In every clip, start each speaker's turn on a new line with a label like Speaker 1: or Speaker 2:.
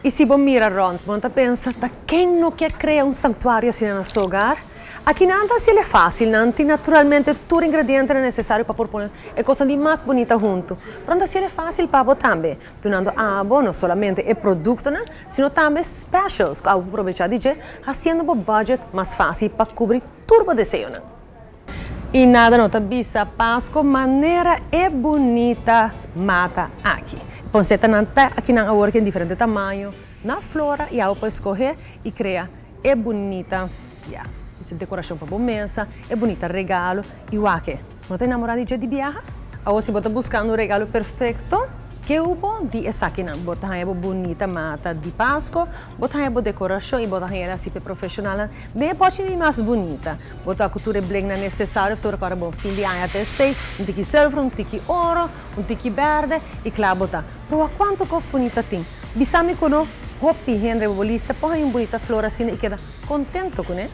Speaker 1: Y si bo mira rond, bo ta pensa, ta ken no kier crea un sanctuario asina na su hogar? Aki nan ta haci'e facil, nan tin naturalmente tur ingrediente necesario pa por pone e cos di mas bunita hunto. Pero ta haci'e facil pa bo tambe, dunando abo no solamente e producto, sino tambe specials, cu abo aprovecha di dje, haciendo e budget mas facil pa cubri tur bo deseo. Y nada no ta bisa Pasco manera e bunita mata aki. Poinsettia nan ta aki nan awor den diferente tamaño na Flora y abo por scoge y crea e bunita, yeah, esaki decoracion pa bo mesa, e bunita regalo y wak e. No ta namora di di biaha? Of si bo ta buscando un regalo perfecto, cu bo di esaki nan, bo ta haya bunita mata di Pasco, bo ta haya decoracion y bo ta haya asina profesional, den pochi di mas bunita. Bo ta cu tur bling nan necesario pa awor bon fin di aña te sei, un tiki silver, un tiki oro, un tiki berde y cla bo ta. Pero cuanto cos bunita tin? Bisami cu no, hopi hende bo lista, pone un bunita flor asina y keda contento cu ne?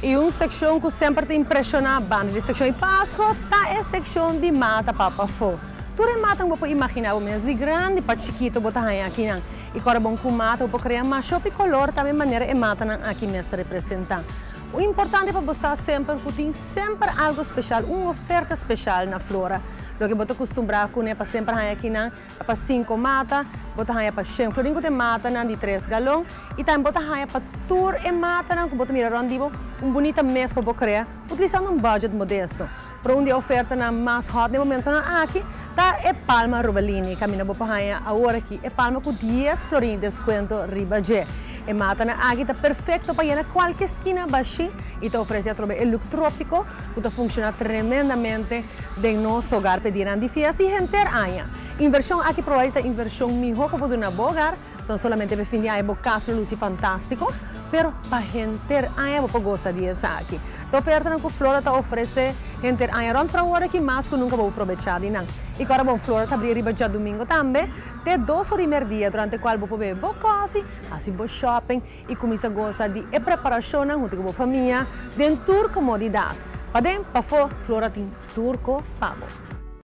Speaker 1: Y un seccion cu semper ta impresiona banda di seccion di Pasco, ta e seccion di mata pa pafo. Tur e mata bo por imagina, bo mes di grandi pa chikito bo ta haya aki nan. Y awor bon cu mata, bo crea mas hopi color tambe manera e mata nan aki mes representa. O importante pa bo semper cu tin semper algo special, un oferta special na Flora. Loke bo ta acostumbra cu pa semper haya aki nan, pa 5 mata, bo ta haya pa 100 florin cu mata nan di 3 galon y tambe bo ta haya pa tur e mata nan cu bo ta mira rond di bo, un bunita mes pa bo crea, utilizando un budget modesto. Pero un oferta nan mas hot na momento nan aki, ta e palma Robalini, caminda bo haya awor aki, e palma cu 10 florin di descuento riba dje. E mata nan aki ta perfecto pa yena cualkier skina bashi y ta ofrece atrobe e look tropico, cu ta funciona tremendamente den nos hogar pa dia di fiesta y henter aña. Inversion aki probablemente inversion miho cu por na hogar, no solamente pa fin di aña cas luci fantastico, pero pa henter aña bo gosa di esaki. E oferta cu Flora ta ofrece henter aña rond pa awor aki mas cu nunca bo aprovecha di nan. Y awor bon Flora ta habri riba diadomingo tambe, te 2 or y media durante cual bo por bebe bo coffee, haci bo shopping y cuminsa gosa di e preparacion hunto cu bo famia, den tur comodidad. Paden, pafo, Flora tin tur cos pa bo.